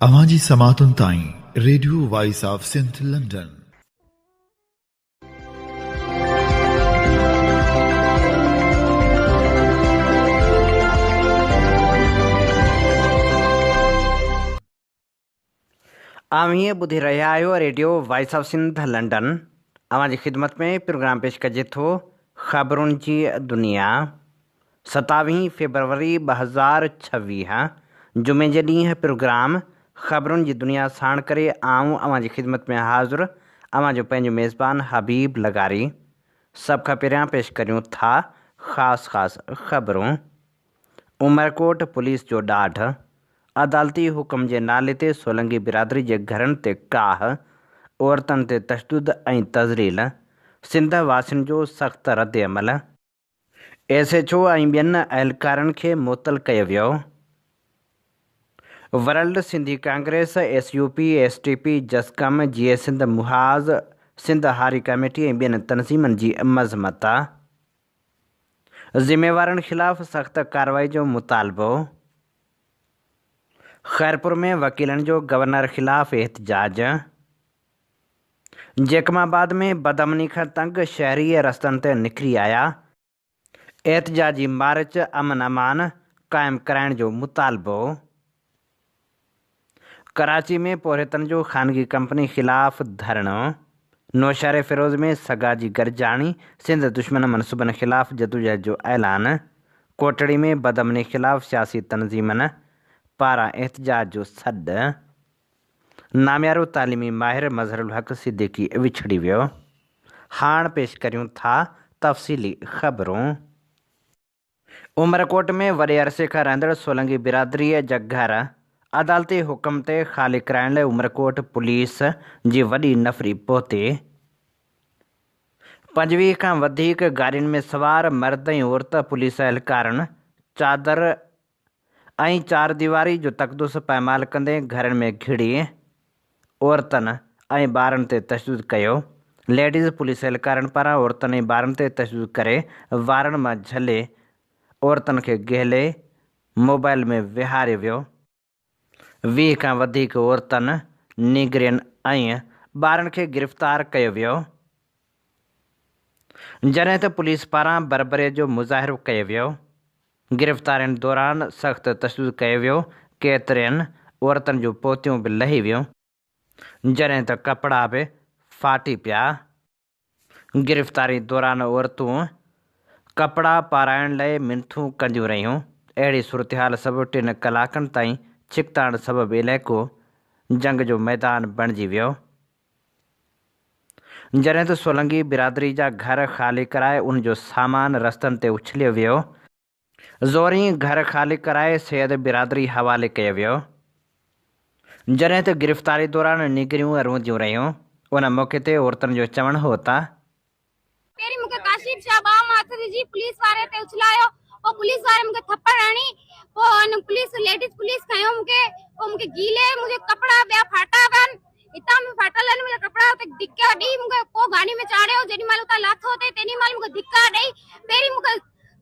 اوهان جي سماعتن تائين radio voice of Sindh London. اوهين ٻڌي رهيا آهيو radio voice of Sindh London. اوهان جي خدمت ۾ پروگرام پيش ڪجي ٿو خبرن جي دنيا. ستاويهين فيبروري 2026 جمعي جي ڏينهن پروگرام خبرن جي دنيا ساڻ ڪري آئون اوهان جي خدمت ۾ حاضر اوهان جو پنهنجو ميزبان حبيب لغاري. سڀ کان پهريان پيش ڪريون ٿا خاص خاص خبرون. عمرڪوٽ پوليس جو ڏاڍ، عدالتي حڪم جي نالي تي سولنگي برادري جي گهرن تي ڪاهه، عورتن تي تشدد ۽ تذليل، سنڌ واسين جو سخت ردعمل. ايس ايڇ او ۽ ٻين اهلڪارن کي معطل ڪيو ويو. World Sindhi congress, S U P, S T P, جسقم، جيئي سنڌ محاذ، سنڌ هاري ڪميٽي ۽ ٻين تنظيمن جي مذمت. ذميوارن خلاف سخت ڪارروائي جو مطالبو. خيرپور ۾ وڪيلن جو گورنر خلاف احتجاج. جيڪب آباد ۾ بدامني کان تنگ شهري رستن تي نڪري آيا، احتجاجي مارچ امن امان قائم ڪرائڻ جو مطالبو. ڪراچي ۾ پورهيتن جو خانگي ڪمپني خلاف ڌرڻو، نوشهري فيروز ۾ سگا جي گڏجاڻي، سنڌ دشمن منصوبن خلاف جدوجهد جو اعلان، ڪوٽڙي ۾ بدامني خلاف سياسي تنظيمن پاران احتجاج جو سڏ. ناميارو تعليمي ماهر مظهرالحق صديقي وڇڙي ويو. هاڻ پيش ڪريون ٿا تفصيلي خبرون. عمرڪوٽ ۾ وڏي عرصي کان رهندڙ سولنگي برادريء جا گهر عدالتي حڪم تي خالي ڪرائڻ لاء عمرڪوٽ پوليس جي وڏي نفري پهتي. 25 کان وڌيڪ گاڏين ۾ سوار مرد ۽ عورت پوليس اهلڪارن چادر ۽ چار ديواري جو تقدس پائمال ڪندي گهرن ۾ گهڙي عورتن ۽ ٻارن تي تشدد ڪيو. ليڊيز پوليس اهلڪارن پاران عورتن ۽ ٻارن تي تشدد ڪري وارن مان جهلي عورتن کي گهلي موبائل ۾ ويهاريو ويو. 20 کان وڌيڪ عورتن، نينگرين ۽ ٻارن کي گرفتار ڪيو ويو. جڏهن ته پوليس پاران بربريت جو مظاهرو ڪيو ويو. گرفتارين دوران سخت تشدد ڪيو ويو، ڪيترين عورتن جون پوتيون به لهي ويون، جڏهن ته ڪپڙا به ڦاٽي پيا. گرفتاري دوران عورتون ڪپڙا پارائڻ لئه منٿون ڪنديون رهيون، اهڙي صورتحال سبب ٽن ڪلاڪن تائين ڇڪتاڻ سبب علائقو جنگ جو ميدان بڻجي ويو. جڏهن ته سولنگي برادري جا گهر خالي ڪرائي ان جو سامان رستن تي اڇليو ويو. زورين گهر خالي ڪرائي سيد برادري حوالي ڪيو ويو. جڏهن ته گرفتاري دوران نينگريون روئنديون رهيون. ان موقعي تي عورتن جو چوڻ هو ته. پهرين مونکي ڪاشف شاهه ٻانهن مان هٿ وجهي پوليس واري تي اڇلايو پوء پوليس واري مونکي ٿپڙ هڻي پوء ان پوليس ليڊيز پوليس کنيو مونکي پوء مونکي گيلي منهنجا ڪپڙا ٻيا ڦاٽا پيا آهن هتان به ڦاٽل آهن منهنجا ڪپڙا اتي ڌڪا ڏئي مونکي پوء گاڏي ۾ چاڙهيو جيڏي مهل اتان لاٿو اتي تيڏي مهل مونکي ڌڪا ڏئي پهرين مونکي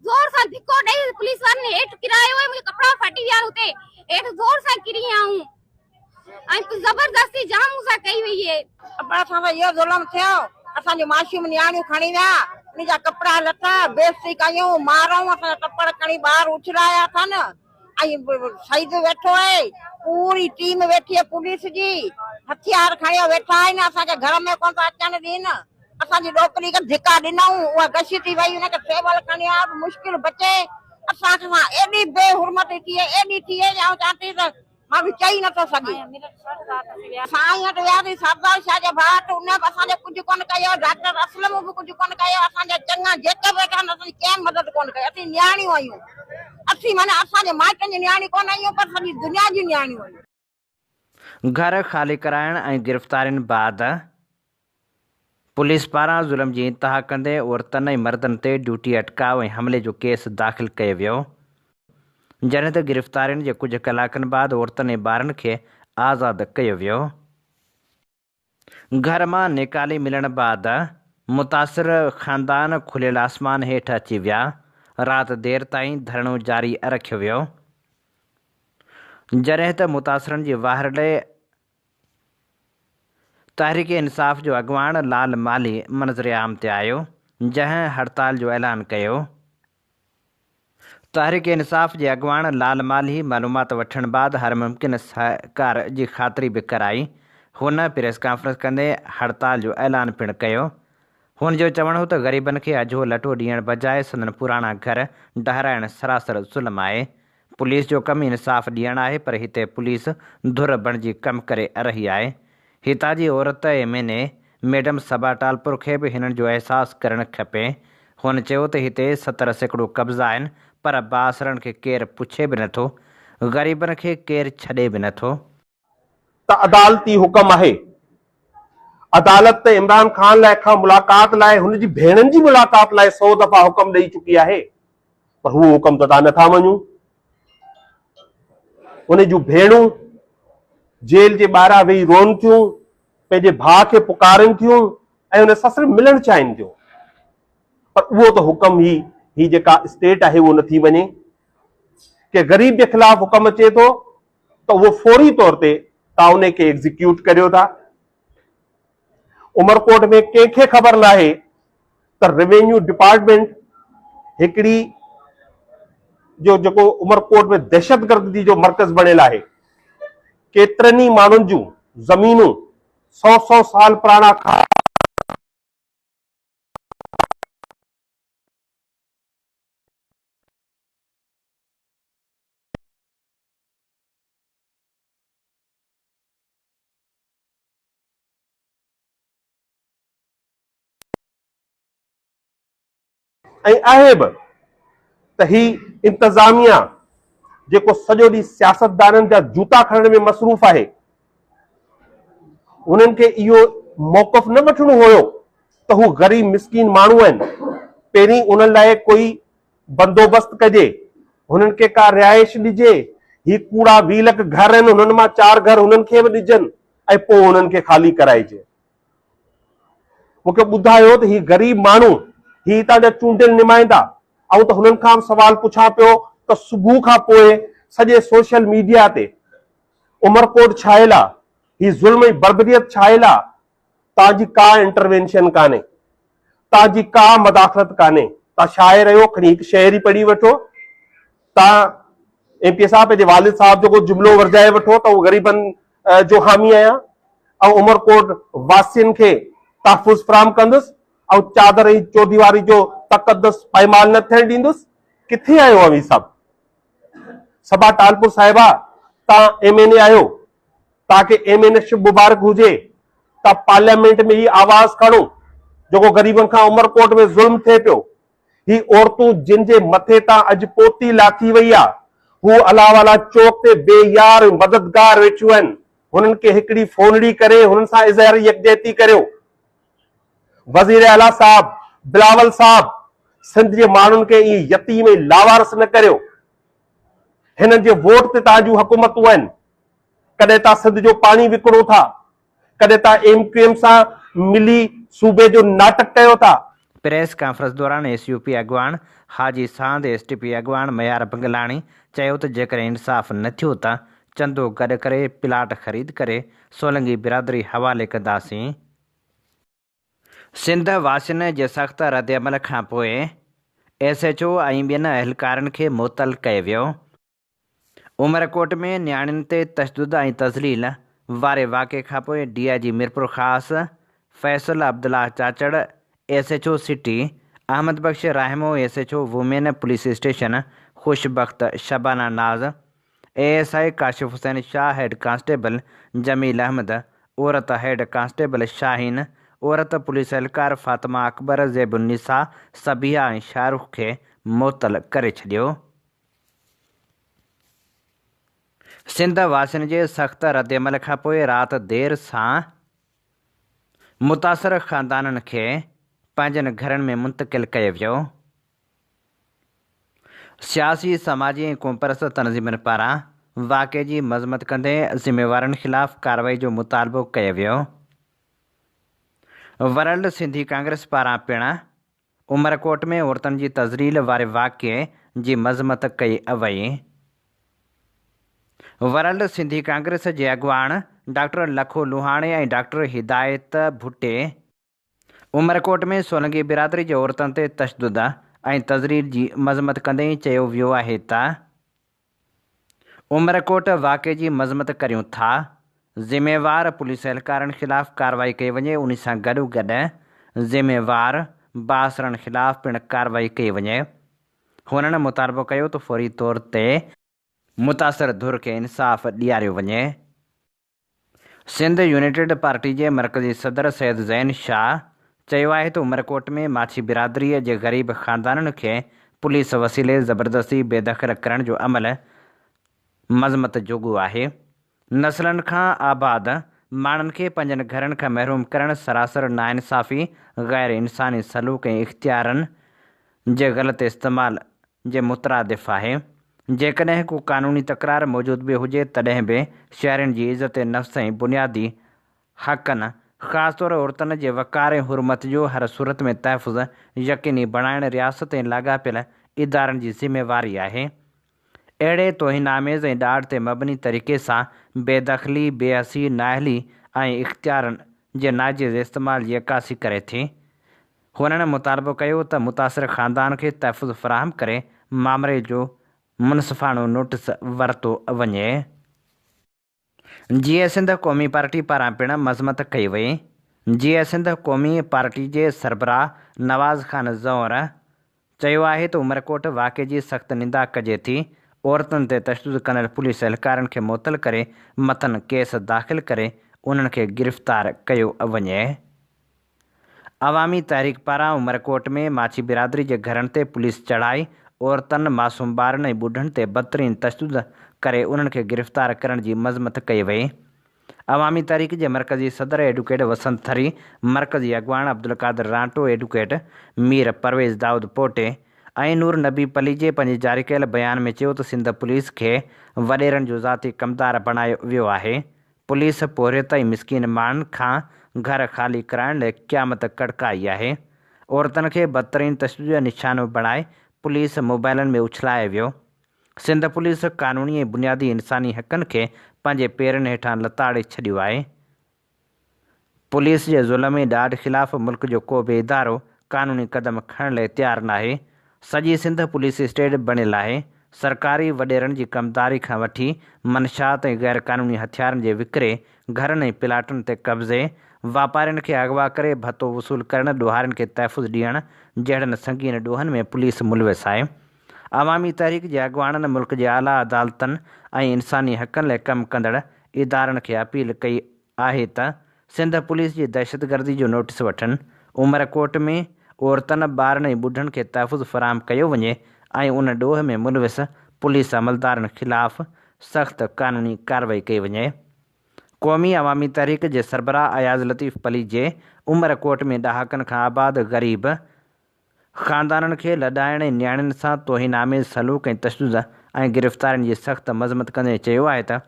زور سان ڌڪو ڏئي پوليس وارن هيٺ ڪرايو ۽ منهنجا ڪپڙا ڦاٽي ويا آهن اتي هيٺ زور سان ڪري آئون ۽ زبردستي جام مون سان ڪئي وئي آهي. ابا اسان سان اهو ظلم ٿيو، اسان جون معصوم نياڻيون کڻي ويا، انهن جا ڪپڙا لٿا، بيعزتي ڪيائون، مارئون، اسان جا ٽپڙ کڻي ٻاهر اڇلايا اٿن ۽ شهيد ويٺو آهي، پوري ٽيم ويٺي آهي پوليس جي، هٿيار کڻيو ويٺا آهن، اسان کي گهر ۾ ڪونه ٿا اچڻ ڏين، اسان جي ڏوڪري کي ڌڪا ڏنائون، اها غشي ٿي وئي، ان کي سيول کڻي آيو ته مشڪل بچي، اسان سان ايڏي بي حرمتي ٿي آهي، ايڏي ٿي آهي جو آئون چوان ٿي ته ماڻهو چئي نٿو سگهي. سائين وٽ وياسين سردار شاهه جي ڀاء وٽ ان به اسان جو ڪجهه ڪونه ڪيو، ڊاڪٽر اسلم به ڪجهه ڪونه ڪيو، اسان جا چڱا جيڪي به ويٺا آهن اسان جي ڪنهن مدد ڪونه ڪئي، اسين نياڻيون آهيون، اسين معنيٰ اسان جي مائٽن جون نياڻيون ڪونه آهيون پر سڄي دنيا جون نياڻيون آهيون. گهر خالي ڪرائڻ ۽ گرفتارين بعد پوليس پاران ظلم جي انتها ڪندي عورتن ۽ مردن تي ڊيوٽي اٽڪاء ۽ حملي جو ڪيس داخل ڪيو ويو، جڏهن ته گرفتارين جي ڪجهه ڪلاڪن بعد عورتن ۽ ٻارن کي آزاد ڪيو ويو. گهر مان نيڪالي ملڻ بعد متاثر خاندان کليل آسمان هيٺ اچي ويا، رات دير تائين ڌرڻو جاري رکيو ويو. جڏهن ته متاثرن جي واهر لئي تحريڪ انصاف جو اڳواڻ لال مالهي منظر عام تي آيو، جنهن هڙتال جو اعلان ڪيو. تحريڪ انصاف جي اڳواڻ لال مالهي معلومات وٺڻ بعد هر ممڪن سهڪار جي خاطري به ڪرائي. هن پريس ڪانفرنس ڪندي هڙتال جو اعلان پڻ ڪيو. هن جو چوڻ هو ته غريبن کي اجهو لٽو ڏيڻ بجاء سندن پراڻا گهر ڊهرائڻ سراسر ظلم آهي. پوليس جو ڪم انصاف ڏيڻ آهي پر هتي پوليس ڌر بڻجي ڪم ڪري رهي آهي. هتان جي عورت M N A madam Saba Talpur کي به هنن جو احساس ڪرڻ کپي. هن چيو ته هتي 70% قبضا آهن پر بااثرن کي ڪير پڇي به نٿو، غريبن کي ڪير ڇڏي به نٿو. ته عدالتي حڪم آهي. عدالت ته عمران خان لاء کان ملاقات لاء هن جي ڀيڻن جي ملاقات لاء سئو دفعا حڪم ڏئي چڪي آهي پر هو حڪم ته تان نٿا مڃون. ان جون ڀيڻون جيل جي ٻاهران ويهي روئن ٿيون، پنهنجي ڀاء کي پڪارين ٿيون ۽ ان سان صرف ملڻ چاهين ٿيون. پر اهو ته حڪم هي هي جيڪا اسٽيٽ آهي اهو نٿي مڃي. ڪنهن غريب جي خلاف حڪم اچي ٿو ته اهو فوري طور تي تان ان کي ايگزيڪيوٽ ڪريو ٿا. عمرڪوٽ ۾ ڪنهن کي خبر ناهي ته روينيو ڊپارٽمينٽ هڪڙي جو جيڪو عمرڪوٽ ۾ دهشتگردي جو مرڪز بڻيل آهي، ڪيترن ئي ماڻهن جون زمينون سو سو سال پراڻا ۽ آهي به ته هي انتظاميا جيڪو سڄو ڏينهن سياستدانن جا جوتا کڻڻ ۾ مصروف آهي انهن کي اهو موقف نه وٺڻو هيو ته هو غريب مسڪين ماڻهو آهن پهرين انهن لاء ڪوئي بندوبست ڪجي هنن کي ڪا رهائش ڏجي هي ڪوڙا 20 لک گهر آهن هنن مان چار گهر هنن کي به ڏجن ۽ پوء هنن کي خالي ڪرائجي. مون کي ٻڌايو ته هي غريب ماڻهو، هي هتان جا چونڊيل نمائندا، آئون ته هنن کان به سوال پڇان پيو ته صبح کان پوء سڄي سوشل ميڊيا تي عمرڪوٽ ڇانيل آ، هي ظلم ۽ بربريت ڇانيل آ، توهان جي ڪا انٽروينشن ڪانهي، توهان جي ڪا مداخلت ڪانهي، توهان شاعر آهيو کڻي هڪ شعر ئي پڙهي وٺو، توهان ايم پي اي صاحب پنهنجي والد صاحب جو ڪو جملو ورجائي وٺو ته آئون غريبن جو حامي آهيان. آئون عمرڪوٽ واسين کي تحفظ فراهم ڪندس، آئون چادر ۽ چوديواري جو تقدس پائمال نه ٿيڻ ڏيندس، ڪٿي آهيو اوهين سڀ؟ صبا ٽالپر صاحبه تان ايم اين اي آهيو، توهان کي ايم اين اي شپ مبارڪ هجي، تان پارليامينٽ ۾ هي آواز کڻو جيڪو غريبن کان عمرڪوٽ ۾ ظلم ٿئي پيو، هي عورتون جن جي مٿي تان اڄ پوتي لاٿي وئي آ، هو الله والا چوڪ تي بي يار ۽ مددگار ويٺيون آهن، هنن کي هڪڙي فونڙي ڪري هنن سان اظهار يڪجهتي ڪريو. وزير اعليٰ صاحب، بلاول صاحب سنڌ جي ماڻهن کي ائين يتيم ۽ لاوارث نه ڪريو. هنن جي ووٽ تي توهان جون حڪومتون آهن. ڪڏهن توهان سنڌ جو پاڻي وڪڻو ٿا، ڪڏهن توهان ايم ڪيو ايم سان ملي صوبي جو ناٽڪ ڪيو ٿا. پريس ڪانفرنس دوران ايس يو پي اڳواڻ حاجي ساند، ايس ٽي پي اڳواڻ ميار بنگلاڻي چيو ته جيڪڏهن انصاف نه ٿيو ته چندو گڏ ڪري پلاٽ خريد ڪري سولنگي برادري حوالي ڪنداسين. سنڌ واسين جي سخت ردعمل کانپوء ايس ايڇ او ۽ ٻين اهلڪارن کي معطل ڪيو ويو. عمرڪوٽ ۾ نياڻين تي تشدد ۽ تذليل واري واقعي کانپوء ڊي I جي Mirpurkhas Faisal Abdullah Chachar, S H O city Ahmed Bakhsh Rahimo, S H O women police station Khush Bakht Shabana Naz, A S I Kashif Hussain Shah, head constable Jamil Ahmed, عورت head constable Shaheen, عورت police اهلڪار فاطمه اڪبر، زيب النساء، صبيحه ۽ شاهه رخ کي معطل ڪري ڇڏيو. سنڌ واسين جي سخت ردعمل کانپوء رات دير سان متاثر خاندانن کي پنهنجن گهرن ۾ منتقل ڪيو ويو. سياسي، سماجي ۽ قومپرست تنظيمن پاران واقعي جي مذمت ڪندي ذميوارن خلاف ڪارروائي جو مطالبو ڪيو ويو. ورلڊ سنڌي ڪانگريس پاران پڻ عمرڪوٽ ۾ عورتن جي تذليل واري واقعي جي مذمت ڪئي وئي. ورلڊ سنڌي ڪانگريس جي اڳواڻ ڊاڪٽر لکو لوهاڻي ۽ ڊاڪٽر هدايت ڀٽي عمرڪوٽ ۾ سولنگي برادري جي عورتن تي تشدد ۽ تذليل جي مذمت ڪندي چيو ويو آهي ته عمرڪوٽ واقعي جي مذمت ڪريون ٿا، ذميوار پوليس اهلڪارن خلاف ڪارروائي ڪئي وڃي انهي سان گڏوگڏ ذميوار بااثرن خلاف پڻ ڪارروائي ڪئي وڃي. هنن مطالبو ڪيو ته فوري طور تي متاثر ڌر کي انصاف ڏياريو وڃي. سنڌ يونائيٽيڊ پارٽي جي مرڪزي صدر سيد زين شاهه چيو آهي ته عمرڪوٽ ۾ ماڇي برادريء جي غريب خاندانن کي پوليس وسيلي زبردستي بيدخل ڪرڻ جو عمل مذمت جوڳو آهي. نسلن کان آباد ماڻهن کي پنهنجن گهرن کان محروم ڪرڻ سراسر ناانصافي، غير انساني سلوڪ ۽ اختيارن جي غلط استعمال جي مترادف آهي. جيڪڏهن ڪو قانوني تڪرار موجود به هجي تڏهن به شهرين جي عزت نفس ۽ بنيادي حقن خاص طور عورتن جي وقار ۽ حرمت جو هر صورت ۾ تحفظ يقيني بڻائڻ رياست ۽ لاڳاپيل ادارن جي ذميواري آهي. اهڙي توهين آميز ۽ ڏاڍ تي مبني طريقي سان بي دخلي، بي حسي، نااهلي ۽ اختيارن جي ناجائز استعمال جي عڪاسي ڪري ٿي. هنن مطالبو ڪيو ته متاثر خاندان کي تحفظ فراهم ڪري مامري جو منصفاڻو نوٽيس ورتو وڃي. جيئي سنڌ قومي پارٽي پاران پڻ مذمت ڪئي وئي. جيئي سنڌ قومي پارٽي جي سربراهه نواز خان زئور چيو آهي ته عمرڪوٽ واقعي جي سخت نندا ڪجي ٿي، عورتن تي تشدد ڪندڙ پوليس اهلڪارن کي معطل ڪري مٿن ڪيس داخل ڪري انهن کي گرفتار ڪيو وڃي. عوامي تحريڪ پاران عمرڪوٽ ۾ ماڇي برادري جي گهرن تي پوليس چڙهائي، عورتن، معصوم ٻارن ۽ ٻڍن تي بدترين تشدد ڪري انهن کي گرفتار ڪرڻ جي مذمت ڪئي وئي. عوامي تحريڪ جي مرڪزي صدر ايڊوڪيٽ وسنت ٿري، مرڪزي اڳواڻ عبدالقادر رانٽو، ايڊوڪيٽ مير پرويز دائود پوٽي ۽ نور نبي پليجي پنهنجي جاري ڪيل بيان ۾ چيو ته سنڌ پوليس کي وڏيرن جو ذاتي ڪمدار بڻايو ويو آهي، پوليس پورهيت ۽ مسڪين ماڻهن کان گهر خالي ڪرائڻ لاء قيامت ڪڙڪائي آهي. عورتن کي بدترين تشدد جو نشانو بڻائي پوليس موبائلن ۾ اڇلايو ويو. سنڌ پوليس قانوني ۽ بنيادي انساني حقن کي پنهنجي پيرن هيٺان لتاڙي ڇڏيو آهي. پوليس جي ظلم ۽ ڏاڍ خلاف ملڪ جو ڪو به ادارو قانوني قدم کڻڻ لاء تيار ناهي. سڄي سنڌ پوليس اسٽيٽ بڻيل آهي. سرڪاري وڏيرن جي ڪمداري کان وٺي منشيات ۽ غير قانوني هٿيارن جي وڪري، گهرن ۽ پلاٽن تي قبضي، واپارين کي اغوا ڪري ڀتو وصول ڪرڻ، ڏوهارين کي تحفظ ڏيڻ جهڙن سنگين ڏوهن ۾ پوليس ملوث آهي. عوامي تحريڪ جي اڳواڻن ملڪ جي اعليٰ عدالتن ۽ انساني حقن لاء ڪم ڪندڙ ادارن کي اپيل ڪئي آهي ته سنڌ پوليس جي دهشتگردي جو نوٽيس وٺن، عمرڪوٽ ۾ عورتن، ٻارن ۽ ٻڍن کي تحفظ فراهم ڪيو وڃي ۽ ان ڏوهه ۾ ملوث پوليس عملدارن خلاف سخت قانوني ڪارروائي ڪئي وڃي. قومي عوامي تحريڪ جي سربراهه اياز لطيف پليجي عمرڪوٽ ۾ ڏهاڪن کان آباد غريب خاندانن کي لڏائڻ ۽ نياڻين سان توهين آميز سلوڪ ۽ تشدد ۽ گرفتارين جي سخت مذمت ڪندي چيو آهي ته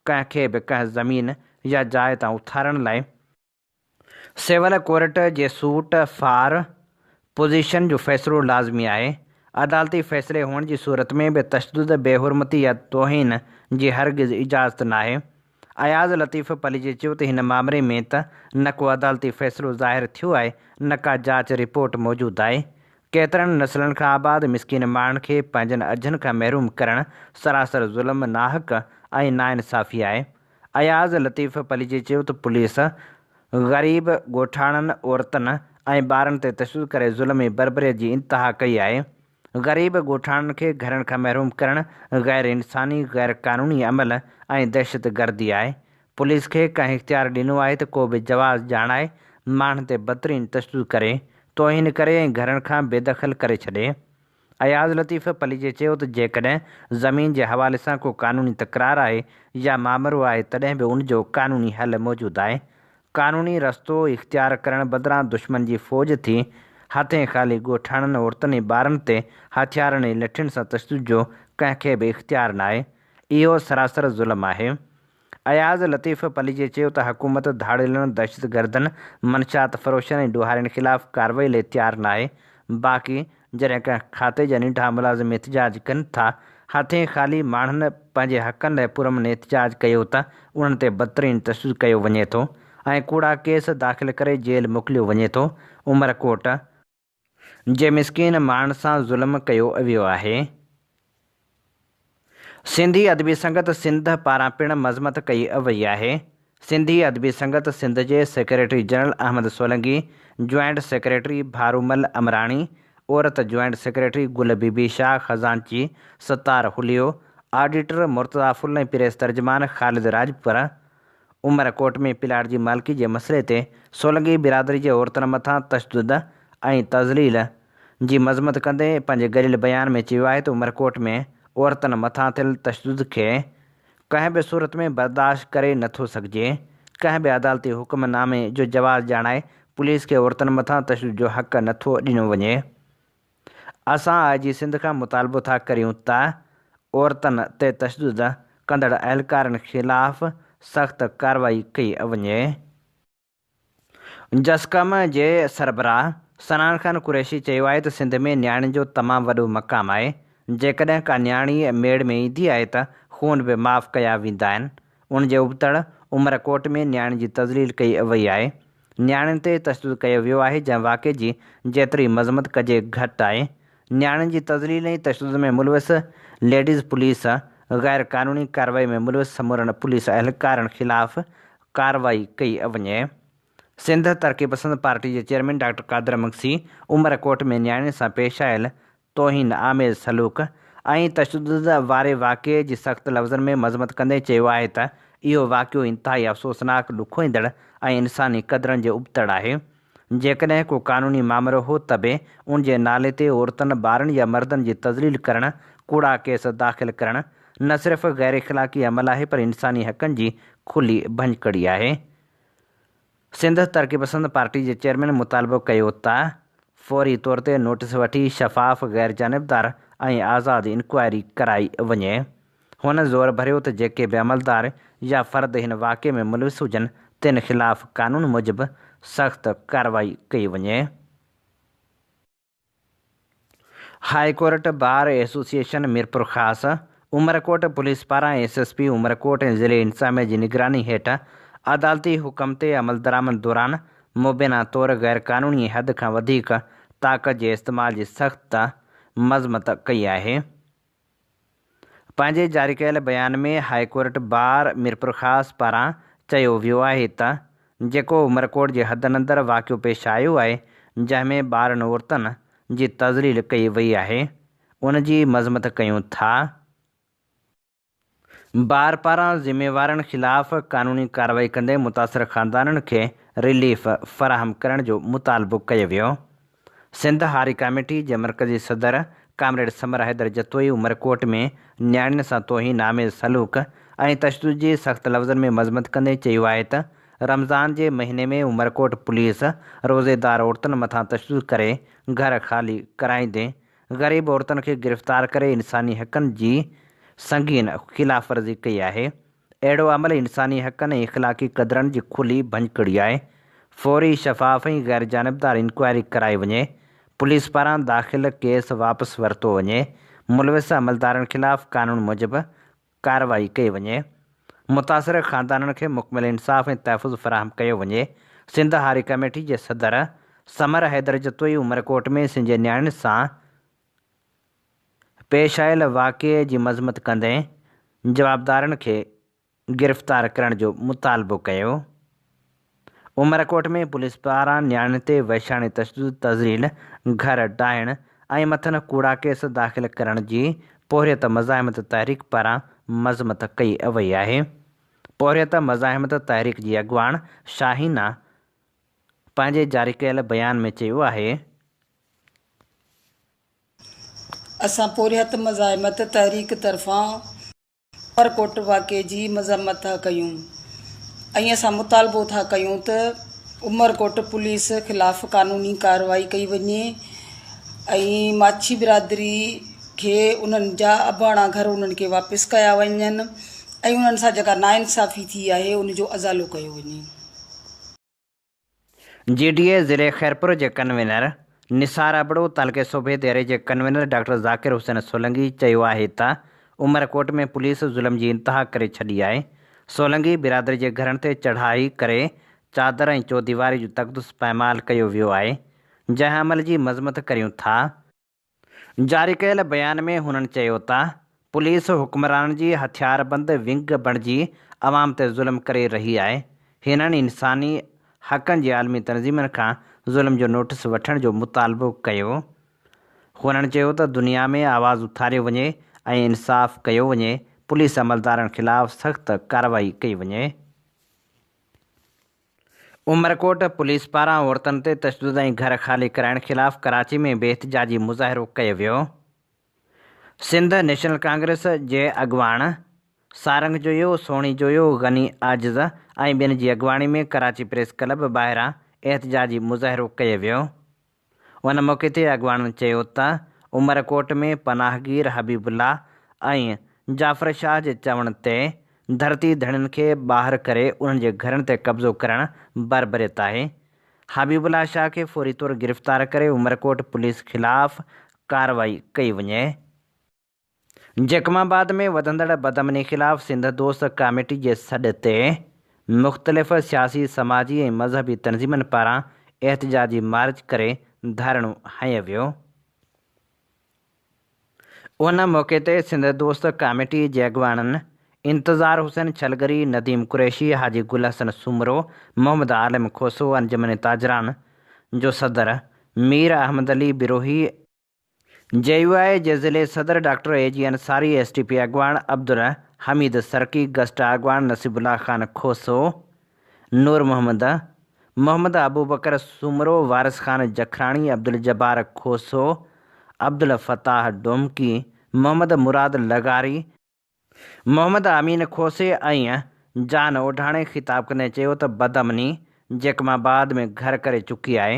ڪنهن کي به ڪنهن زمين يا جاء تان اٿارڻ لاء سول ڪورٽ جي سوٽ فار پوزيشن جو فيصلو لازمي آهي، عدالتي فيصلي هئڻ جي صورت ۾ به تشدد، بي حرمتي يا توهين جي هرگز اجازت ناهي. اياز لطيف پليجي چيو ته هن مامري ۾ ته نه ڪو عدالتي فيصلو ظاهر ٿيو آهي نه ڪا جاچ رپورٽ موجود آهي. ڪيترن نسلن کان آباد مسڪين ماڻهن کي پنهنجن اجهن کان محروم ڪرڻ سراسر ظلم، ناحق ۽ ناانصافي آهي. اياز لطيف پليجي چيو ته پوليس غريب ڳوٺاڻن، عورتن ۽ ٻارن تي تشدد ڪري ظلم ۽ بربريت جي انتها ڪئي آهي. غريب ڳوٺاڻن کي گهرن کان محروم ڪرڻ غير انساني، غير قانوني عمل ۽ دهشتگردي آهي. پوليس کي ڪنهن اختيار ڏنو آهي ته ڪو به جواز ڄاڻائي ماڻهن تي بدترين تشدد ڪري، توهين ڪري ۽ گهرن کان بيدخل ڪري ڇڏي. اياز لطيف پليجي چيو ته جيڪڏهن زمين جي حوالي سان ڪو قانوني تڪرار آهي يا مامرو آهي تڏهن به ان جو قانوني حل موجود آهي. قانوني رستو اختيار ڪرڻ بدران دشمن جي فوج ٿي هٿين خالي ڳوٺاڻن، عورتن ۽ ٻارن تي هٿيارن ۽ لٺين سان تشدد جو ڪنهن کي به اختيار ناهي. اهو سراسر ظلم آهي. اياز لطيف پليجي چيو ته حڪومت ڌاڙيلن، دهشتگردن، منشيات فروشن ۽ ڏوهارين خلاف ڪارروائي لئي تيار ناهي، باقي جڏهن ڪنهن کاتي جا ننڍا ملازم احتجاج ڪن ٿا هٿين خالي ماڻهن پنهنجي حقن لاء پرامن احتجاج ڪيو ته انهن تي بدترين تشدد ڪيو وڃي ٿو ۽ ڪوڙا ڪيس داخل ڪري جيل موڪليو وڃي ٿو، عمرڪوٽ جي مسڪين ماڻهن سان ظلم ڪيو ويو آهي. سنڌي ادبي سنگت سنڌ پاران پڻ مذمت ڪئي وئي آهي. سنڌي ادبي سنگت سنڌ جي secretary general Ahmed Solangi, joint secretary Bharomal Amrani, عورت جوائنٽ سيڪريٽري گل بي بي شاهه خزانچي ستار هليو، آڊيٽر مرتضيٰ ڦل ۽ پريس ترجمان خالد راڄپر عمر ڪوٽ ۾ پلاٽ جي مالڪي جي مسئلي تي سولنگي برادري جي عورتن مٿان تشدد ۽ تذليل جي مذمت ڪندي پنهنجي گڏيل بيان ۾ چيو آهي ته عمرڪوٽ ۾ عورتن مٿان ٿيل تشدد کي ڪنهن به صورت ۾ برداشت ڪري نه ٿو سگهجي، ڪنهن به عدالتي حڪم نامي جو جواز ڄاڻائي پوليس کي عورتن مٿان تشدد جو حق نه ٿو ڏنو وڃي. اسان آء جي سنڌ کان مطالبو ٿا ڪريون ته عورتن تي تشدد ڪندڙ اهلڪارن خلاف سخت ڪارروائي ڪئي وڃي. جسقم جي سربراهه صنعان خان قريشي چيو آهي ته سنڌ ۾ نياڻين جو تمام وڏو مقام آهي، جيڪڏهن ڪا نياڻي ميڙ ۾ ايندي آهي ته خون به معاف ڪيا ويندا آهن، ان جي ابتڙ عمرڪوٽ ۾ نياڻين جي تذليل ڪئي وئي آهي، نياڻين تي تشدد ڪيو ويو آهي، جنهن واقعي جي جيتري مذمت ڪجي گهٽ آهي، نياڻين جي تذليل ۽ تشدد ۾ ملوث ليڊيز پوليس غير قانوني ڪارروائي ۾ ملوث سمورن پوليس اهلڪارن خلاف ڪارروائي ڪئي وڃي. سنڌ ترقي پسند پارٽي جي chairman doctor Qadir Magsi Umerkot ۾ نياڻين سان پيش آيل توهين آميز سلوڪ ۽ تشدد واري واقعي جي سخت لفظن ۾ مذمت ڪندي چيو آهي ته اهو واقعو انتهائي افسوسناڪ، ڏکوئيندڙ ۽ انساني قدرن جي ابتڙ آهي. جيڪڏهن ڪو قانوني مامرو هو ته به ان جي نالي تي عورتن، ٻارن يا مردن جي تذليل ڪرڻ، ڪوڙا ڪيس داخل ڪرڻ نه صرف غير اخلاقي عمل آهي پر انساني حقن جي کلي ڀڃڪڙي آهي. سنڌ ترقي پسند پارٽي جي چيئرمين مطالبو ڪيو ته فوري طور تي نوٽيس وٺي شفاف، غيرجانبدار ۽ آزاد انڪوائري ڪرائي وڃي. هن زور ڀريو ته جيڪي به عملدار يا فرد هن واقعي ۾ ملوث هجن تن خلاف قانون موجب سخت ڪارروائي ڪئي وڃي. High court bar association Mirpurkhas, Umerkot police پاران ايس ايس پي عمرڪوٽ ۽ ضلعي انتظاميه جي نگراني هيٺ عدالتي حڪم تي عملدرآمد دوران مبينا طور غيرقانوني ۽ حد کان وڌيڪ طاقت جي استعمال جي سخت مذمت ڪئي آهي. پنهنجي جاري ڪيل بيان ۾ هاء ڪورٽ بار ميرپورخاص پاران چيو ويو آهي ته جيڪو عمرڪوٽ جي حدن اندر واقعو پيش آيو آهي جنهن ۾ ٻارن عورتن جي تذليل ڪئي وئي آهي ان جي مذمت ڪيون ٿا. بار پاران ذميوارن خلاف قانوني ڪارروائي ڪندي متاثر خاندانن کي رليف فراهم ڪرڻ جو مطالبو ڪيو ويو. سنڌ هاري ڪاميٽي جي مرڪزي صدر ڪامريڊ ثمر حيدر جتوئي عمرڪوٽ ۾ نياڻين سان توهين آميز سلوڪ ۽ تشدد جي سخت لفظن ۾ مذمت ڪندي چيو آهي ته رمضان جي مهيني ۾ عمرڪوٽ پوليس روزيدار عورتن مٿان تشدد ڪري گهر خالي ڪرائيندي غريب عورتن کي گرفتار ڪري انساني حقن جي سنگين خلاف ورزي ڪئي آهي. اهڙو عمل انساني حقن ۽ اخلاقي قدرن جي کلي ڀڃڪڙي آهي، فوري، شفاف ۽ غيرجانبدار انڪوائري ڪرائي وڃي، پوليس پاران داخل ڪيس واپس ورتو وڃي، ملوث عملدارن خلاف قانون موجب ڪارروائي ڪئي وڃي، متاثر خاندانن کي مڪمل انصاف ۽ تحفظ فراهم ڪيو وڃي، سنڌ هاري ڪميٽي جي صدر ثمر حيدر جتوئي عمرڪوٽ ۾ سنڌ جي نياڻين سان پيش آيل واقعي جي مذمت ڪندي جوابدارن کي گرفتار ڪرڻ جو مطالبو ڪيو. عمرڪوٽ ۾ پوليس پاران نياڻين تي وحشاڻي تشدد، تذليل، گهر ڊاهڻ ۽ مٿن ڪوڙا ڪيس داخل ڪرڻ جي پورهيت مزاحمت تحريڪ پاران مذمت ڪئي وئي آهي. پورهيت مزاحمت تحريڪ جي اڳواڻ شاهينه پنهنجي جاري ڪيل بيان ۾ چيو آهي. اسان پورهيت مزاحمت تحريڪ طرفان عمرڪوٽ واقعي جي مذمت ٿا ڪيون ۽ اسان مطالبو ٿا ڪيون ته عمرڪوٽ پوليس خلاف قانوني ڪارروائي ڪئي وڃي ۽ ماڇي برادري کي انهن جا اباڻا گهر انهن کي واپس ڪيا وڃن ۽ انهن سان جيڪا ناانصافي ٿي آهي ان جو ازالو ڪيو وڃي. جي ڊي اي ضلعي خيرپور جي ڪنوينر نثار ابڙو، تعلقي سوڀي ديري جي ڪنوينر ڊاڪٽر ذاڪر حسين سولنگي چيو آهي ته عمرڪوٽ ۾ پوليس ظلم جي انتها ڪري ڇڏي آهي. سولنگي برادري جي گهرن تي چڙهائي ڪري چادر ۽ چوديواري جو تقدس پائمال ڪيو ويو آهي، جنهن عمل جي مذمت ڪريون ٿا. جاري ڪيل بيان ۾ هنن چيو ته پوليس حڪمرانن جي هٿياربند ونگ بڻجي عوام تي ظلم ڪري رهي آهي. هنن انساني حقن جي عالمي تنظيمن کان ظلم جو نوٽيس وٺڻ جو مطالبو ڪيو. هنن چيو ته دنيا ۾ آواز اٿاريو وڃي ۽ انصاف ڪيو وڃي، پوليس عملدارن خلاف سخت ڪارروائي ڪئي وڃي. عمرڪوٽ پوليس پاران عورتن تي تشدد ۽ گهر خالي ڪرائڻ خلاف ڪراچي ۾ به احتجاجي مظاهرو ڪيو ويو. سنڌ نيشنل ڪانگريس جي اڳواڻ سارنگ جويو، سهڻي جويو، غني عاجز ۽ ٻين جي اڳواڻي ۾ ڪراچي پريس ڪلب ٻاهران احتجاجي مظاهرو ڪيو ويو. ان موقعي تي اڳواڻن چيو ته عمرڪوٽ ۾ پناهگير حبيب الله ۽ جعفر شاهه جي چوڻ تي ڌرتي ڌڻين کي ٻاهر ڪري انهن جي گهرن تي قبضو ڪرڻ بربريت آهي. حبيب الله شاهه کي فوري طور گرفتار ڪري عمرڪوٽ پوليس خلاف ڪارروائي ڪئي وڃي. جيڪب آباد ۾ وڌندڙ بدامني خلاف سنڌ دوست ڪاميٽي جي سڏ تي مختلف سياسي، سماجي ۽ مذهبي تنظيمن پاران احتجاجي مارچ ڪري ڌرڻو هنيو ويو. ان موقعي تي سنڌ دوست ڪاميٽي جي اڳواڻن انتظار حسين ڇلگري، نديم قريشي، حاجي گل حسن سومرو، محمد عالم کوسو، انجمن تاجران جو صدر مير احمد علي بروهي، جي يو آء جي ضلعي صدر doctor A G Ansari, S T P اڳواڻ عبدالحميد سرڪي، گسٽا اڳواڻ نصيب الله خان کوسو، نور محمد، محمد ابوبڪر سومرو، وارث خان جکراڻي، عبدالجبار کوسو، عبدالفتاح ڊومڪي، محمد مراد لغاري، محمد امين کوسي ۽ جان اوڍاڻي خطاب ڪندي چيو ته بدامني جيڪب آباد ۾ گهر ڪري چڪي آهي،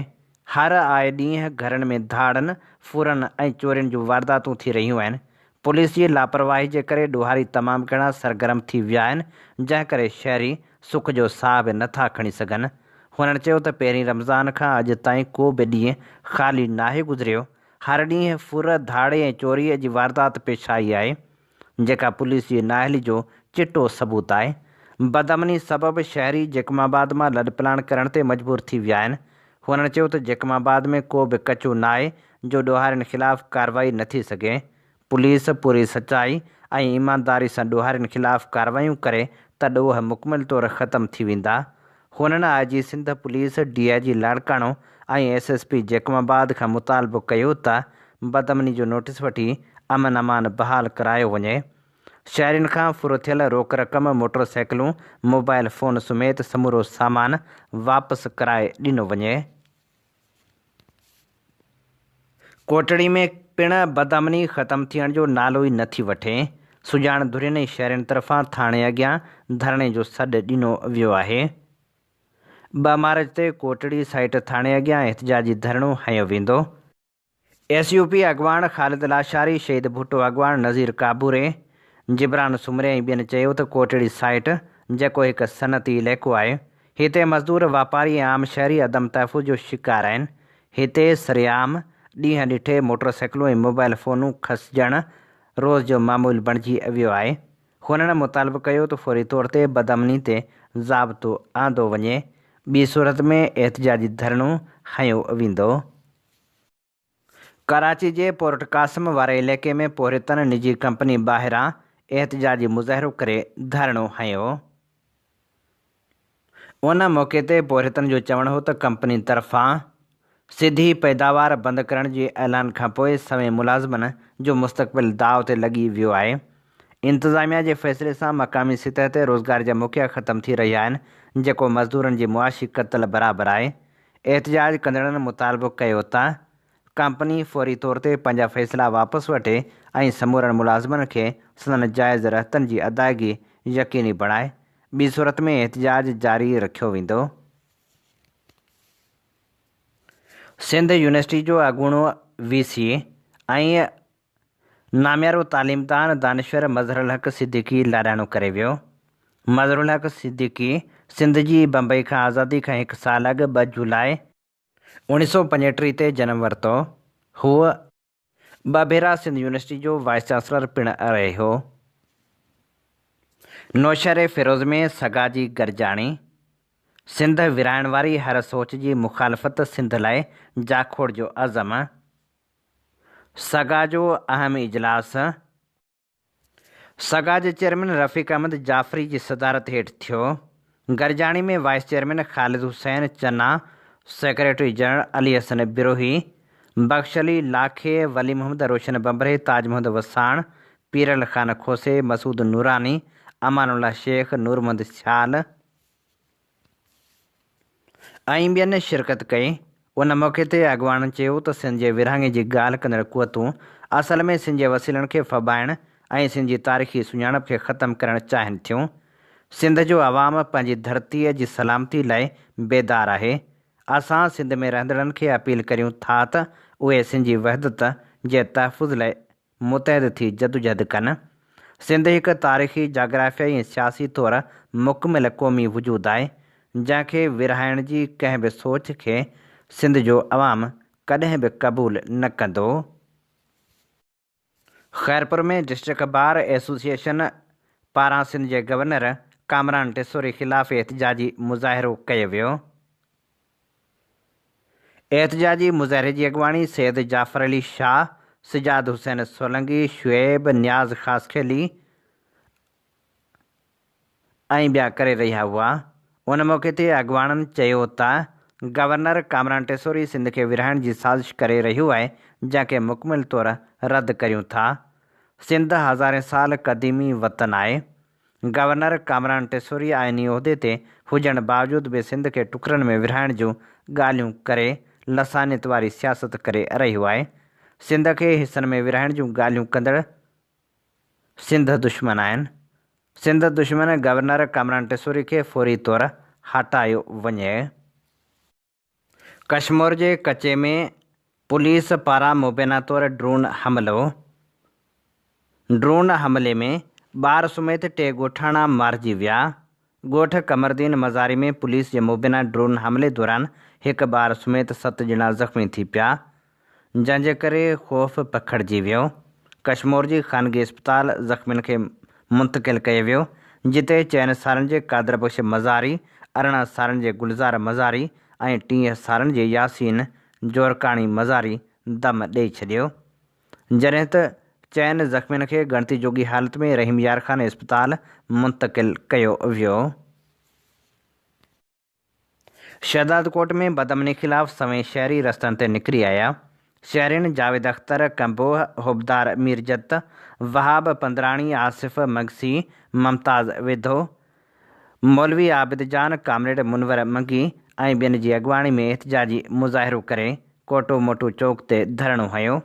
هر آئي ڏينهن گهرن ۾ ڌاڙن، ڦرن ۽ چورين جون وارداتون ٿي رهيون آهن، پوليس جي لاپرواهي جي ڪري ڏوهاري تمام گهڻا سرگرم ٿي ويا آهن، جنهن ڪري شهري سک جو ساهه به نٿا کڻي سگهن. هنن چيو ته پهرين رمضان کان اڄ تائين ڪو به ڏينهن خالي ناهي گذريو، هر ڏينهن ڦر، ڌاڙي ۽ چوريء جي واردات پيش آئي آهي، جيڪا پوليس جي نااهلي جو چٽو ثبوت آهي. بدامني سبب شهري جيڪب آباد مان لڏپلاڻ ڪرڻ تي مجبور ٿي ويا آهن. هنن چيو ته جيڪب آباد ۾ ڪو به ڪچو ناهي جو ڏوهارين خلاف ڪارروائي نه ٿي سگهي. پوليس پوري سچائي ۽ ايمانداري سان ڏوهارين خلاف ڪارروايون ڪري ته ڏوهه مڪمل طور ختم ٿي ويندا. هنن I G Sindh police, D I G Larkana ۽ S S P Jacobabad کان مطالبو ڪيو ته بدامني جو نوٽيس وٺي امن امان بحال ڪرايو وڃي. شهرين کان ڦر ٿيل روڪ رقم، موٽر سائيڪلون، موبائل فون سميت سمورو سامان واپس ڪرائي ڏنو وڃي. ڪوٽڙي ۾ پڻ بدامني ختم ٿيڻ جو نالو ئي نه ٿي وٺي. سڄاڻ ڌرين ۽ شهرين طرفان ٿاڻي اڳيان ڌرڻي جو سڏ ڏنو ويو آهي. 2 مارچ تي ڪوٽڙي سائيٽ ٿاڻي اڳيان احتجاجي ڌرڻو هنيو ويندو. ايس يو پي اڳواڻ خالد لاشاري، شهيد ڀٽو اڳواڻ نذير ڪابوري، جبران سومري ۽ ٻين چيو ته ڪوٽڙي سائيٽ جيڪو هڪ صنعتي علائقو آهي، هتي مزدور، واپاري ۽ عام شهري عدم تحفظ جو شڪار آهن، هتي سرعام ڏينهن ڏٺي موٽر سائيڪلون ۽ موبائل فونون کسجڻ روز جو معمول بڻجي ويو آهي. هنن مطالبو ڪيو ته فوري طور تي بدامني تي ضابطو آندو وڃي، ٻي صورت ۾ احتجاجي ڌرڻو هنيو ويندو. ڪراچي جي پورٽ قاسم واري علائقي ۾ پورهيتن نجي ڪمپني ٻاهران احتجاجي مظاهرو ڪري ڌرڻو هنيو. ان موقعي تي پورهيتن جو چوڻ هو ته ڪمپني طرفان سڌي پيداوار بند ڪرڻ جي اعلان کانپوء سوين ملازمن جو مستقبل داء تي لڳي ويو آهي، انتظاميا جي فيصلي سان مقامي سطح تي روزگار جا موقعا ختم ٿي رهيا آهن، جيڪو مزدورن جي معاشي قتل برابر آهي. احتجاج ڪندڙن مطالبو ڪيو ته ڪمپني فوري طور تي پنهنجا فيصلا واپس وٺي ۽ سمورن ملازمن کي سندن جائز رهتن جي ادائگي يقيني بڻائي، ٻي صورت ۾ احتجاج جاري رکيو ويندو. سنڌ يونيورسٽي جو اڳوڻو وي سي ۽ ناميارو تعليمدان دانشور مظهرالحق صديقي لاڏاڻو ڪري ويو. مظهرالحق صديقي سنڌ جي بمبئي کان آزادي کان هڪ سال اڳ 2 جولاء، 1935 تي جنم ورتو. هو ٻه ڀيرا سنڌ يونيورسٽي جو وائيس چانسلر پڻ رهيو. نوشهري فيروز ۾ سگا جي گڏجاڻي، سنڌ ورهائڻ واري هر سوچ جي مخالفت سنڌ لاء جاکوڙ جو عزم، سگا جو اهم اجلاس، سگا جي چيئرمين رفيق احمد جعفري جي صدارت هيٺ ٿيو. گڏجاڻي ۾ vice chairman Khalid Hussain Channa, secretary general Ali Hassan Brohi, Bakhsh Ali Lakhi, Wali Muhammad Roshan Bambri, Taj Muhammad Wassan, Piral Khan Khoso, Masood Noorani, Aman Ullah Shaikh, Noor Muhammad Sial ۽ ٻين شرڪت ڪئي. ان موقعي تي اڳواڻن چيو ته سنڌ جي ورهاڱي جي ڳالهه ڪندڙ قوتون اصل ۾ سنڌ جي وسيلن کي ڦٻائڻ ۽ سنڌ جي تاريخي سڃاڻپ کي ختم ڪرڻ چاهين ٿيون. سنڌ جو عوام پنهنجي ڌرتيء جي سلامتي لاء بيدار آهي. اسان سنڌ ۾ رهندڙن کي اپيل ڪريون ٿا ته اهي سنڌ جي وحدت جي تحفظ لاء متحد ٿي جدوجهد ڪن. سنڌ هڪ تاريخي، جاگرافيائي ۽ سياسي طور مڪمل قومي وجود آهي، جنهن کي ورهائڻ جي ڪنهن به سوچ کي سنڌ جو عوام ڪڏهن به قبول نه ڪندو. خيرپور ۾ ڊسٽرڪٽ بار ايسوسيئيشن پاران سنڌ جي گورنر ڪامران ٽيسوري خلاف احتجاجي مظاهرو ڪيو ويو. احتجاجي مظاهري جي اڳواڻي سيد جعفر علي شاهه، سجاد حسين سولنگي، شعيب نياز خاصخيلي ۽ ٻيا ڪري رهيا هئا. ان موقعي تي اڳواڻن چيو ته گورنر ڪامران ٽيسوري سنڌ کي ورهائڻ جي سازش ڪري رهيو آهي جنهن کي مڪمل طور رد ڪريون ٿا. سنڌ هزارين سال قديمي وطن آهي. گورنر ڪامران ٽيسوري آئيني عهدي تي هجڻ باوجود به سنڌ کي ٽڪرن ۾ ورهائڻ جون ڳالهيون ڪري لسانيت واري سياست ڪري رهيو آهي. سنڌ کي حصن ۾ ورهائڻ جون ڳالهيون ڪندڙ سنڌ دشمن آهن. سنڌ دشمن گورنر ڪامران ٽيسوري کي فوري طور هٽايو وڃي. ڪشمور جي ڪچي ۾ پوليس پاران مبينا طور ڊرون حملو، ڊرون حملي ۾ ٻار سميت ٽي ڳوٺاڻا مارجي ويا، ڳوٺ قمرالدين مزاري ۾ پوليس جي مبينا ڊرون حملي دوران هڪ ٻار سميت ست ڄڻا زخمي ٿي پيا، جنهن جي ڪري خوف پکڙجي ويو، ڪشمور جي خانگي اسپتال زخمين کي منتقل ڪيو ويو، جتي چئن سالن جي قادر بخش مزاري، 18 سالن جي گلزار مزاري ۽ 30 سالن جي ياسين جورڪاڻي مزاري دم ڏئي ڇڏيو. جڏهن ته چئن زخمين کي ڳڻتي جوڳي حالت ۾ رحيم يار خان اسپتال منتقل ڪيو ويو. شهدادڪوٽ ۾ بدامني خلاف سوين شهري رستن تي نڪري آيا، شهرين جاويد اختر ڪمبوه، حبدار ميرجت، وهاب پندراڻي، آصف مگسي، ممتاز وڌو، مولوي عابد جان، ڪامريڊ منور منگي ۽ ٻين جي اڳواڻي ۾ احتجاجي مظاهرو ڪري ڪوٽو موٽو چوڪ تي ڌرڻو هنيو.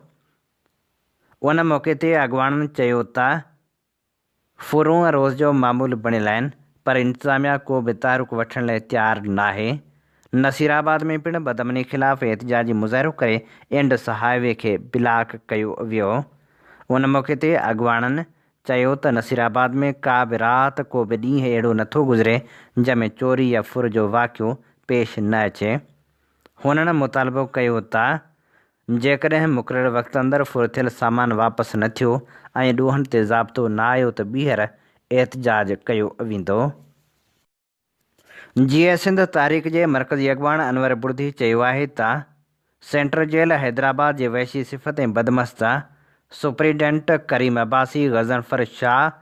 ان موقعي تي اڳواڻن چيو ته ڦرون روز جو معمول بڻيل آهن پر انتظاميا ڪو به تحرڪ وٺڻ لاء تيار ناهي. نصيرآباد ۾ پڻ بدامني خلاف احتجاجي مظاهرو ڪري انڊس هاء وي کي بلاڪ ڪيو ويو. ان موقعي تي اڳواڻن چيو ته نصيرآباد ۾ ڪا به رات ڪو به ڏينهن اهڙو نٿو گذري جنهن ۾ چوري يا ڦر جو واقعو پيش نه اچي. هنن مطالبو ڪيو ته جيڪڏهن مقرر وقت اندر ڦر ٿيل سامان واپس نه ٿيو ۽ ڏوهن تي ضابطو نه آيو ته ٻيهر احتجاج ڪيو ويندو. جيئي سنڌ تحريڪ جي مرڪزي اڳواڻ انور بڙدي چيو آهي ته سينٽرل جيل حيدرآباد جي وحشي صفت ۽ بدمست سپريڊنٽ ڪريم عباسي، غضنفر شاهه،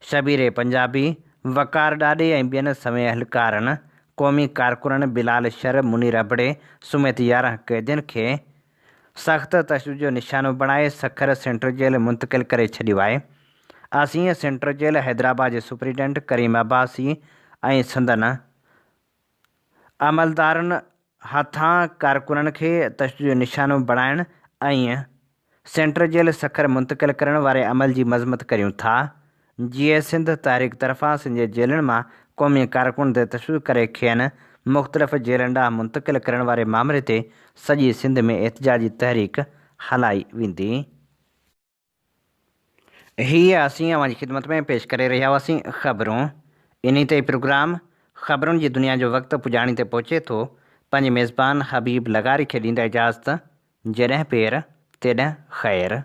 شبير پنجابي، وقار ڏاڏي ۽ ٻين سوين اهلڪارن قومي ڪارڪنن بلال شر، منير ابڙي سميت 11 قيدين کي سخت تشدد جو نشانو بڻائي سکر سينٽرل جيل منتقل ڪري ڇڏيو آهي. اسين سينٽرل جيل حيدرآباد جي سپرنٽينڊنٽ ڪريم عباسي ۽ سندن عملدارن هٿان ڪارڪنن کي تشدد جو نشانو بڻائڻ ۽ سينٽرل جيل سکر منتقل ڪرڻ واري عمل جي مذمت ڪريون ٿا. جيئي سنڌ تحريڪ طرفان سنڌ جي جيلن مان قومي ڪارڪن تي تشدد ڪري کين مختلف جيلن ڏانهن منتقل ڪرڻ واري مامري تي سڄي سنڌ ۾ احتجاجي تحريڪ هلائي ويندي. هي اسين اوهان جي خدمت ۾ پيش ڪري رهيا هئاسين خبرون. انهي تي پروگرام خبرن جي دنيا جو وقت پڄاڻي تي پهچي ٿو. پنهنجي ميزبان حبيب لغاري کي ڏيندا اجازت. جيڏهن پير، تيڏهن خير.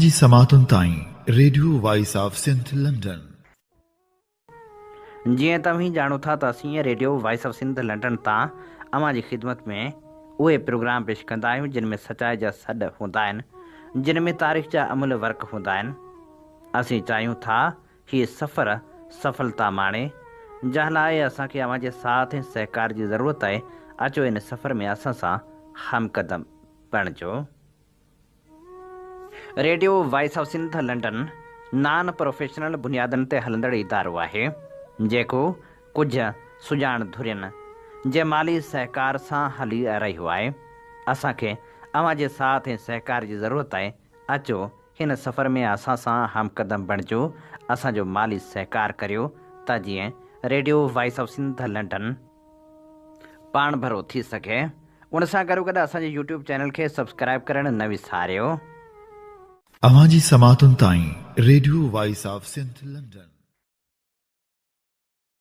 اوهان جي سماعتن تائين radio voice of Sindh London. جيئن توهين ڄاڻو ٿا ته اسين radio voice of Sindh London تان اوهان جي خدمت ۾ اهي پروگرام پيش ڪندا آهيون جن ۾ سچائي جا سڏ هوندا آهن جن ۾ تاريخ جا املهه ورق هوندا آهن. اسين چاهيون ٿا هي سفر سڦلتا ماڻي جنهن لاء اسان کي اوهان جي ساٿ ۽ سهڪار جي ضرورت آهي اچو ان سفر ۾ اسان سان همقدم بڻجو. Radio voice of Sindh London non professional بنيادن تي هلندڙ ادارو آهي، جيڪو ڪجهه سڄاڻ ڌرين جي مالي سهڪار سان هلي رهيو آهي. اسان کي اوهان جي ساٿ ۽ سهڪار جي ضرورت آهي، اچو هن سفر ۾ اسان سان همقدم بڻجو، اسان جو مالي سهڪار ڪريو ته جيئن radio voice of Sindh London پاڻڀرو ٿي سگهي. ان سان گڏوگڏ اسان جي يوٽيوب چينل کي سبسڪرائيب ڪرڻ نه وساريو. اوهان جي سماعتن تائين radio voice of Sindh London.